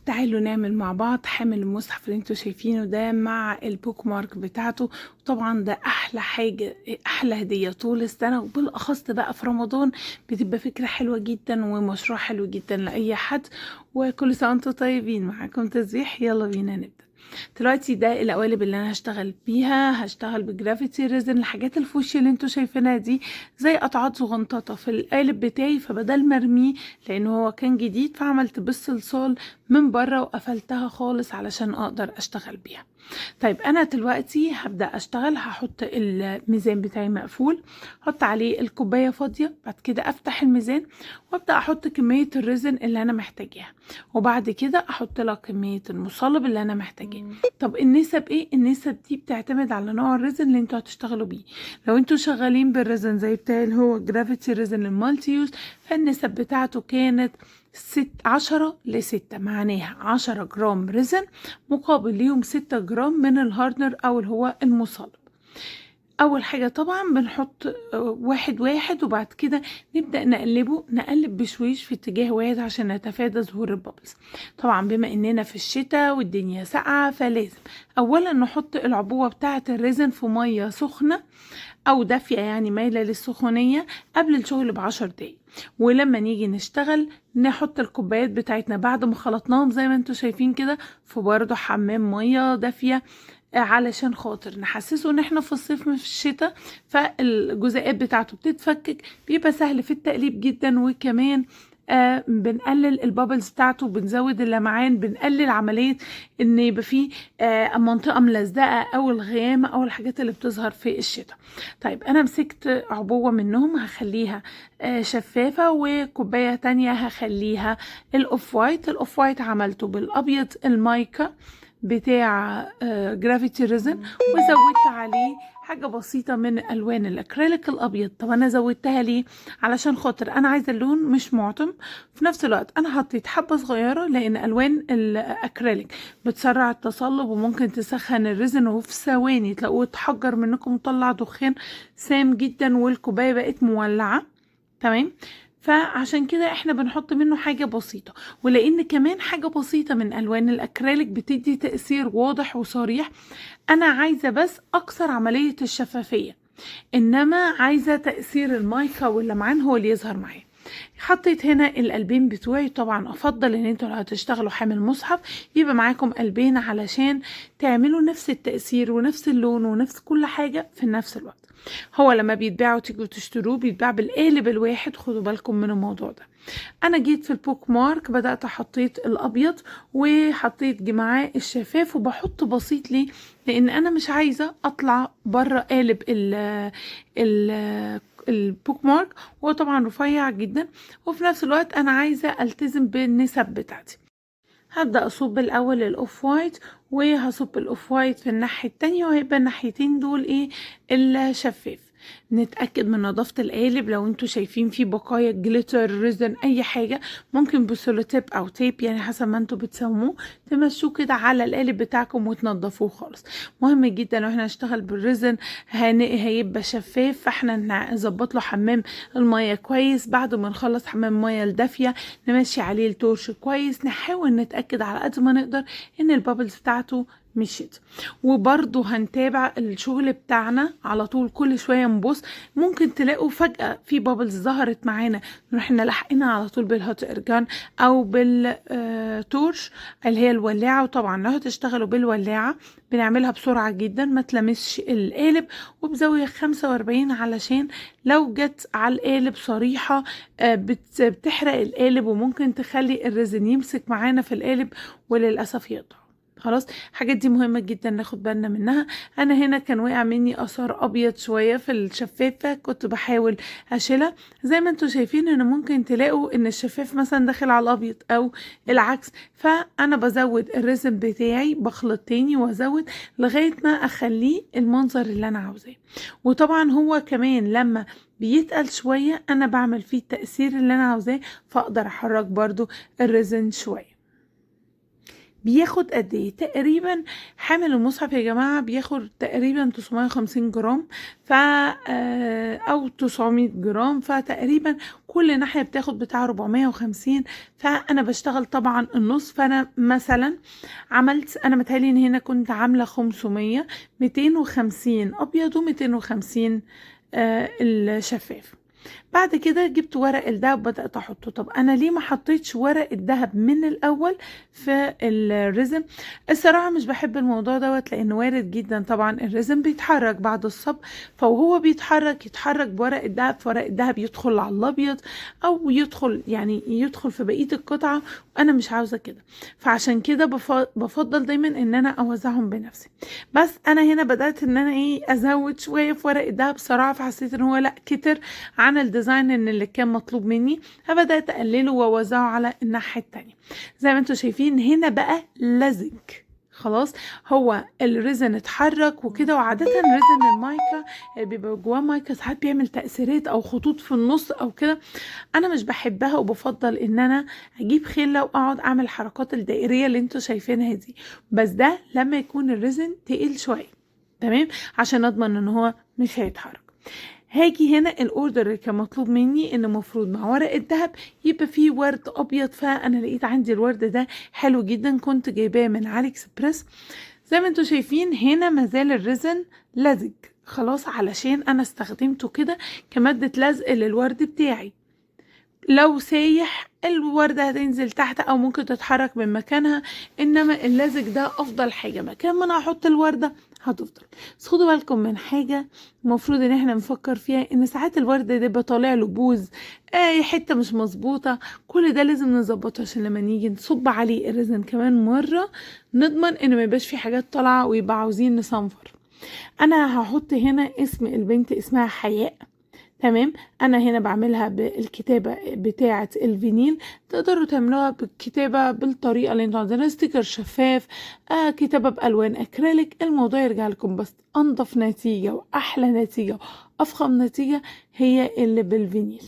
تعالوا نعمل مع بعض حامل المصحف اللي انتوا شايفينه ده مع ال bookmark بتاعته. طبعا ده احلى حاجة، احلى هدية طول السنة، وبالاخص بقى في رمضان بتبقى فكرة حلوة جدا ومشروع حلو جدا لأي حد. وكل سنة وانتوا طيبين. معاكم تسبيح، يلا بينا نبدأ. دلوقتي ده القوالب اللي انا هشتغل بيها. هشتغل ب gravity resin، الحاجات الفوشيا اللي انتوا شايفينها دي زي قطعات صغنططه في القالب بتاعي، فبدل ما ارميه لان هو كان جديد فعملت بالصلصال من بره وقفلتها خالص علشان اقدر اشتغل بيها. طيب انا دلوقتي هبدا اشتغل. هحط الميزان بتاعي مقفول، احط عليه الكوباية فاضية، بعد كده افتح الميزان وابدا احط كمية ال resin اللي انا محتاجاها، وبعد كده احط لها كمية المصلب اللي انا محتاجاه. طب النسب ايه؟ النسب دي بتعتمد على نوع ال resin اللي انتوا هتشتغلوا بيه. لو انتوا شغالين بال resin زي بتاعي اللي هو gravity resin ال multi use، فالنسب بتاعته كانت 10 ل6، معناها 10 جرام resin مقابل ليهم 6 جرام من ال hardener او اللي هو المصلب. اول حاجة طبعا بنحط واحد واحد، وبعد كده نبدأ نقلبه، نقلب بشويش في اتجاه واحد عشان نتفادى ظهور ال bubbles. طبعا بما اننا في الشتاء والدنيا ساقعة، فلازم اولا نحط العبوة بتاعة ال resin في مية سخنة او دافية، يعني مايلة للسخونية، قبل الشغل ب10 دقايق. ولما نيجي نشتغل نحط الكوبايات بتاعتنا بعد ما خلطناهم زي ما انتوا شايفين كده في برضه حمام مية دافية، علشان خاطر نحسسه ان احنا في الصيف مش في الشتاء. فالجزيئات بتاعته بتتفكك، بيبقى سهل في التقليب جدا، وكمان بنقلل ال bubbles بتاعته، بنزود اللمعان، بنقلل عملية ان يبقى فيه منطقة ملزقة او الغيامة او الحاجات اللي بتظهر في الشتاء. طيب انا مسكت عبوة منهم هخليها شفافة، وكوباية تانية هخليها ال off white. ال off white عملته بالابيض المايكا بتاع gravity resin، وزودت عليه حاجة بسيطة من ألوان الأكريليك الأبيض. طب أنا زودتها ليه؟ علشان خاطر أنا عايزة اللون مش معتم، في نفس الوقت أنا حطيت حبة صغيرة لأن ألوان الأكريليك بتسرع التصلب وممكن تسخن ال resin، وفي ثواني تلاقوه اتحجر منكم وطلع دخان سام جدا والكوباية بقت مولعة. تمام، فعشان كده احنا بنحط منه حاجة بسيطة، ولان كمان حاجة بسيطة من الوان الاكريليك بتدي تأثير واضح وصريح. انا عايزة بس اكسر عملية الشفافية، انما عايزة تأثير المايكا واللمعان هو اللي يظهر معايا. حطيت هنا القلبين بتوعي. طبعا افضل ان انتوا لو هتشتغلوا حامل مصحف يبقى معاكم قلبين علشان تعملوا نفس التأثير ونفس اللون ونفس كل حاجة في نفس الوقت. هو لما بيتباعوا تيجوا تشتروه بيتباع بالقالب الواحد، خدوا بالكم من الموضوع ده. انا جيت في ال bookmark بدأت حطيت الابيض وحطيت معاه الشفاف، وبحط بسيط ليه؟ لان انا مش عايزة اطلع بره قالب ال ال bookmark، وهو طبعا رفيع جدا، وفي نفس الوقت انا عايزة التزم بالنسب بتاعتي. هبدأ اصب الاول ال off white، وهصب ال off white في الناحية التانية، وهيبقى الناحيتين دول ايه؟ الشفاف. نتأكد من نظافة القالب، لو انتوا شايفين فيه بقايا glitter، resin، اي حاجة، ممكن بسولوتيب او tape، يعني حسب ما انتوا بتسموه، تمشوه كده على القالب بتاعكم وتنضفوه خالص. مهم جدا لو احنا هنشتغل بال resin هيبقى شفاف، فاحنا نظبط له حمام المية كويس. بعد ما نخلص حمام المية الدافية نمشي عليه ال torch كويس، نحاول نتأكد على قد ما نقدر ان ال bubbles بتاعته مشيت. وبرضو هنتابع الشغل بتاعنا على طول، كل شوية نبص، ممكن تلاقوا فجأة في bubbles ظهرت معانا، نروح نلحقنا على طول بال hot air gun او بال torch اللي هي الولاعة. وطبعا لو هتشتغلوا بالولاعة بنعملها بسرعة جدا، ما تلمسش القالب، وبزاوية 45، علشان لو جت على القالب صريحة بتحرق القالب وممكن تخلي ال resin يمسك معانا في القالب وللأسف يقطع. خلاص، الحاجات دي مهمة جدا ناخد بالنا منها. انا هنا كان وقع مني اثار ابيض شوية في الشفافة، كنت بحاول اشيلها. زي ما انتوا شايفين ان ممكن تلاقوا ان الشفاف مثلا داخل على الابيض او العكس، فانا بزود ال resin بتاعي، بخلط تاني وازود لغاية ما اخليه المنظر اللي انا عاوزاه. وطبعا هو كمان لما بيتقل شوية انا بعمل فيه التأثير اللي انا عاوزاه، فاقدر احرك برضو ال resin شوية. بياخد قد ايه تقريبا؟ حامل المصحف يا جماعة بياخد تقريبا 950 جرام، ف او 900 جرام، فتقريبا كل ناحية بتاخد بتاع 450. فانا بشتغل طبعا النص، فانا مثلا عملت، انا متهيألي ان هنا كنت عاملة 500، 250 ابيض و250 الشفاف. بعد كده جبت ورق الدهب وبدأت احطه. طب انا ليه ما حطيتش ورق الدهب من الاول في ال resin؟ الصراحة مش بحب الموضوع دوت، لان وارد جدا طبعا ال resin بيتحرك بعد الصب، فوهو بيتحرك يتحرك بورق الدهب، فورق الدهب يدخل على الابيض او يدخل يعني يدخل في بقية القطعة، وانا مش عاوزة كده. فعشان كده بفضل دايما ان انا اوزعهم بنفسي. بس انا هنا بدأت ان انا ايه ازود شوية في ورق الدهب صراحة، فحسيت ان هو لا كتر عن ال design ان اللي كان مطلوب مني، فبدأت اقلله واوزعه على الناحية التانية. زي ما انتم شايفين هنا بقى لزج خلاص، هو ال resin اتحرك وكده. وعادة resin المايكا اللي بيبقى جواه مايكا ساعات بيعمل تأثيرات او خطوط في النص او كده، انا مش بحبها، وبفضل ان انا اجيب خلة واقعد اعمل الحركات الدائرية اللي انتم شايفينها دي، بس ده لما يكون ال resin تقيل شوية، تمام، عشان اضمن ان هو مش هيتحرك. هاجي هنا ال order اللي كان مطلوب مني ان المفروض مع ورق الذهب يبقى فيه ورد ابيض، فانا لقيت عندي الورد ده حلو جدا، كنت جايباه من علي اكسبريس. زي ما انتم شايفين هنا مازال ال resin لزج خلاص، علشان انا استخدمته كده كمادة لزق للورد بتاعي. لو سايح الوردة هتنزل تحت او ممكن تتحرك من مكانها، انما اللزج ده افضل حاجة، مكان ما انا هحط الوردة هتفضل. بس خدوا بالكم من حاجة المفروض ان احنا نفكر فيها، ان ساعات الورد ده بيبقى طالع له بوز، حتة مش مظبوطة، كل ده لازم نظبطه عشان لما نيجي نصب عليه ال resin كمان مرة نضمن ان ما يبقاش في حاجات طالعة ويبقى عاوزين نصنفر. انا هحط هنا اسم البنت، اسمها حياء، تمام. انا هنا بعملها بالكتابة بتاعة الفينيل، تقدروا تعملوها بالكتابة بالطريقة اللي انتوا عايزينها، sticker شفاف، كتابة بالوان اكريليك، الموضوع يرجع لكم. بس انضف نتيجة واحلى نتيجة وافخم نتيجة هي اللي بالفينيل.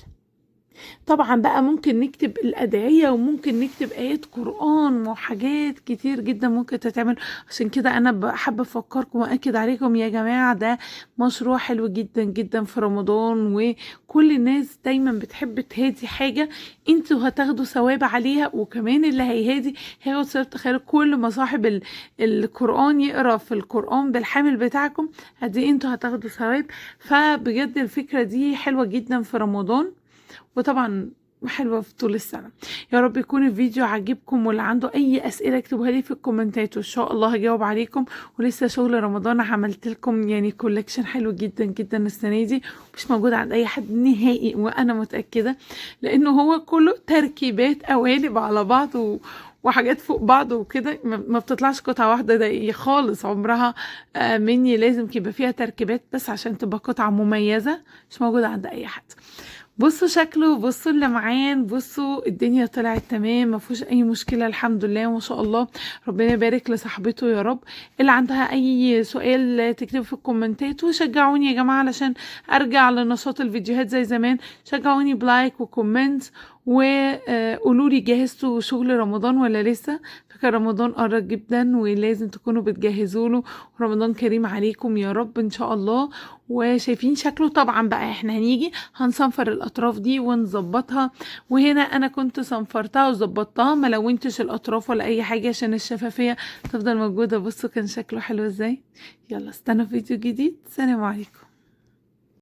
طبعا بقى ممكن نكتب الأدعية وممكن نكتب آيات قرآن وحاجات كتير جدا ممكن تتعمل. عشان كده أنا حابة أفكركم وأكد عليكم يا جماعة، ده مشروع حلو جدا جدا في رمضان، وكل الناس دايما بتحب تهادي حاجة انتوا هتاخدوا ثواب عليها، وكمان اللي هيهادي هياخد ثواب. تخيلوا كل ما صاحب القرآن يقرأ في القرآن بالحامل بتاعكم قد ايه انتوا هتاخدوا ثواب. فبجد الفكرة دي حلوة جدا في رمضان، وطبعا حلوة في طول السنة. يا رب يكون الفيديو عاجبكم، واللي عنده اي اسئلة اكتبوها لي في الكومنتات وان شاء الله هجاوب عليكم. ولسه شغل رمضان عملت لكم يعني collection حلو جدا جدا السنة دي، مش موجود عند اي حد نهائي، وانا متأكدة لانه هو كله تركيبات قوالب على بعض وحاجات فوق بعض وكده، ما بتطلعش قطعة واحدة ده خالص عمرها مني، لازم يبقى فيها تركيبات بس عشان تبقى قطعة مميزة مش موجودة عند اي حد. بصوا شكله، بصوا اللمعان، بصوا الدنيا طلعت تمام، ما فيهوش اي مشكلة الحمد لله ما شاء الله. ربنا يبارك لصاحبته يا رب. اللي عندها اي سؤال تكتبه في الكومنتات، وشجعوني يا جماعة علشان ارجع لنشاط الفيديوهات زي زمان. شجعوني ب like و comment، وقولوا لي جهزتوا شغل رمضان ولا لسه؟ فكان رمضان قرب جدا ولازم تكونوا بتجهزوا له، ورمضان كريم عليكم يا رب ان شاء الله. وشايفين شكله طبعا بقى، احنا هنيجي هنصنفر الاطراف دي ونظبطها، وهنا انا كنت صنفرتها وظبطتها، ما لونتش الاطراف ولا اي حاجة عشان الشفافية تفضل موجودة. بصوا كان شكله حلو ازاي. يلا استنوا فيديو جديد، سلام عليكم.